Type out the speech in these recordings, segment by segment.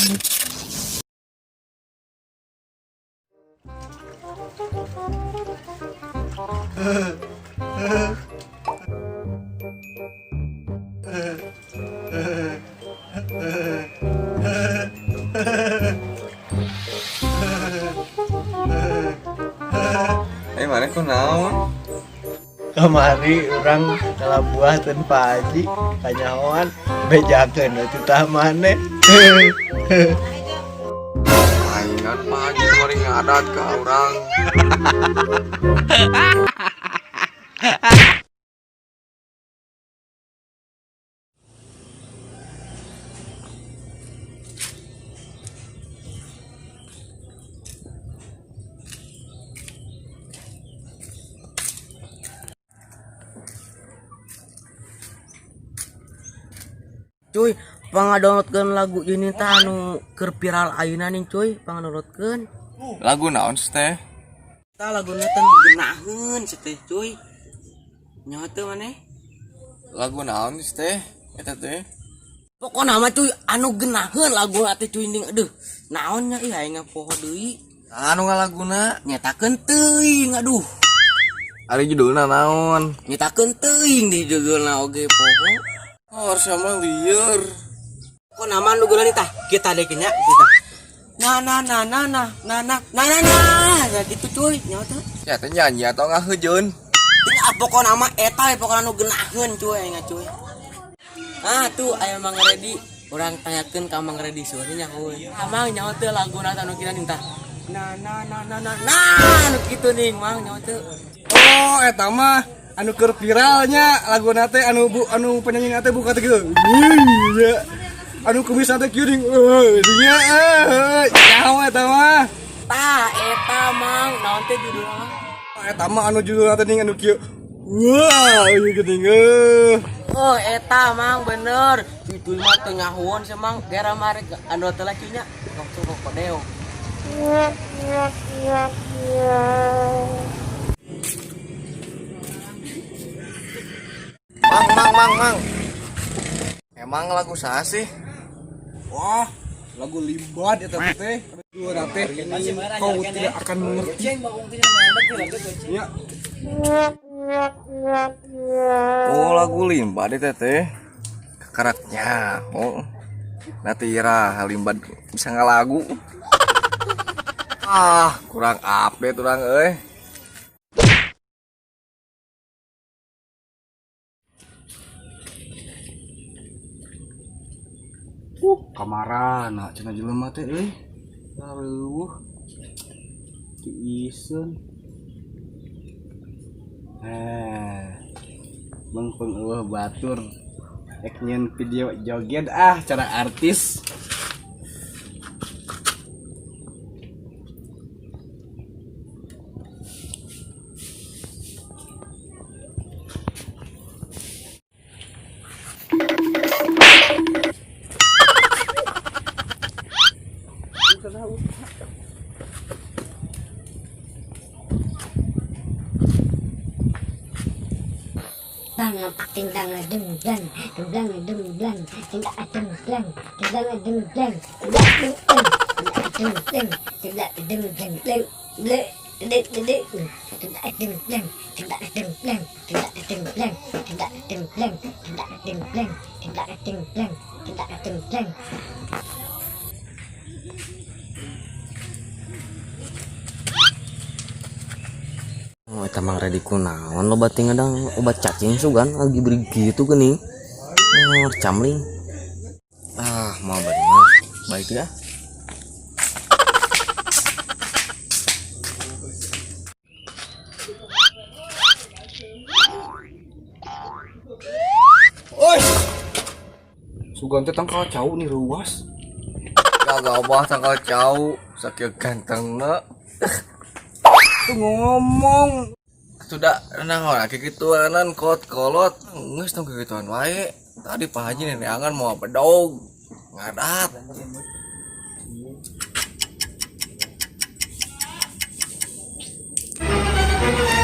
Eh, mana kunaon? Kamari urang kalabuah teu Pak Haji kanyahoan bejakeun we titah maneh. Paingan Pak Haji kemarin ngadat ka urang. Cuy, pangadownloadkeun lagu ini tah anu keur viral ayeuna nih cuy, pangadownloadkeun. Lagu naon sih teh? Tah laguna teh geunaheun sih teh cuy. Nyaho teu maneh? Lagu naon sih teh? Eta teh. Pokona mah cuy anu geunaheun laguna teh cuy ning aduh. Naon nya ih aing poho deui. Anu ngalaguna? Nyetakeun teuing aduh. Ari judulna naon? Nyetakeun teuing di judulna oge poho. Oh, harus sama lieur. Kok nama nu geunaheun tah? Kita deh nya kita. Nah nah nah nah nah nah nah nah nah nah ya gitu cuy, nyaho teu? Ya teh nyanyi atau ngahejeun? Ini ah, pokokna mah eta we pokokna nu geunaheun cuy aing cuy. Ah tuh aya Mang Redi, urang tanyakeun ka Mang Redi seueur nyahoeun. Ah Mang nyaho teu laguna anu kieu ning tah. Nah nah nah nah nah nah nu kitu ning Mang nyaho teu. Oh, eta mah anu keur viralnya laguna teh anu bu anu penyanyi teh buka teh kieu. Iya. Anu kumis teh kieu ding. Euy, dinya euy. Nyaho eta mah. Tah eta Mang naon teh judulna? Eta mah anu judulna teh ning anu kieu. Wah, ieu geuning euy. Oh eta Mang bener. Itu mah teu nyahoeun sih Mang, gera mah rek anu teh lah cuy nya. Langsung ke kodeo. Mang, mang, mang, mang. Emang lagu saha sih? Wah, lagu Limbad eta teh. Dua teh kau tidak akan mengerti. Ya, Oh, lagu Limbad eta teh. Kakaraknya. Oh. Nanti ira Limbad bisa ngalagu. Ah, kurang update urang euy. Kamarana cenah jelema teh euy. Aduh. Tiiseun. Eh. Mengpeng eueuh batur. Ek nyeun video joget ah cara artis. Bang tindang deng dang deng deng dang tindak deng dang deng deng dang tindak deng deng deng tindak deng deng deng le le le tindak deng deng tindak deng deng tindak deng deng tindak deng deng tindak deng deng tindak deng deng tindak deng deng. Oh, eta Mang Redi kunaon loba teh ngadang obat cacing sugan lagi beri gitu geuning. Oh, camling. Ah, mau bener. Baik ya. Oi. Sugan teh tangkal cau nih ruas. Gagabah tangkal cau, sakieu gantengna. Tuh ngomong. Sudah naon kikituanan kot kolot geus tong kikituan wae. Tadi Pak Haji neneangan mau bedog ngadat.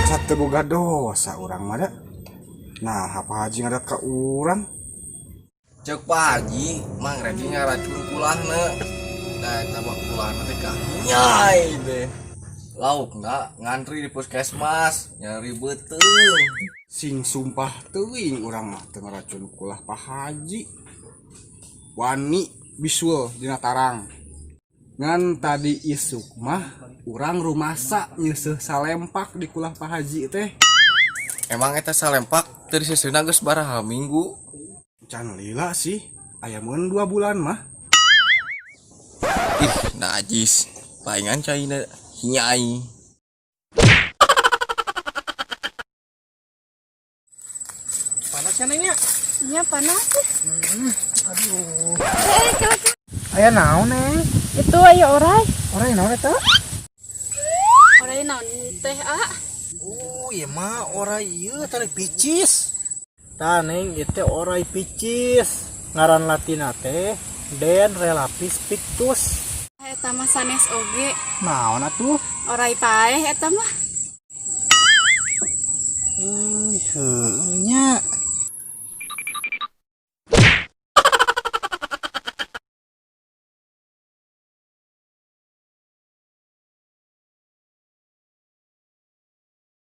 Sate boga dosa urang mah da. Nah, apa Haji ngadat ka urang? Cek Pak Haji, Mang Redi ngaracun kulahna. Nah, eta mah kulahna teh nyai deh. Lauk nggak ngantri di puskesmas, nyari beuteung. Sing sumpah teuing urang mah teu ngaracun kulah Pak Haji. Wani bisul dina tarang. Ngan tadi isuk mah urang rumasa nyeuseuh salempak di kulah Pak Haji teh. Emang eta salempak teu diseuseuhna geus baraha minggu? Can lila sih, aya mun 2 bulan mah. Ih, najis. Palingan caina hinyai. Panasnya nengnya. Iya panas. Aduh. Eh, coba. Aya naon neng? Itu ayo orai. Orai naon eta? Orai naon teh ah? Oh, ieu mah orai ieu tarik picis. Tah neng ieu teh orai picis. Ngaran latina teh Dendrelaphis pictus. Eta mah sanes oge. Naon atuh? Orai paeh eta mah. Euy, heueuh nya.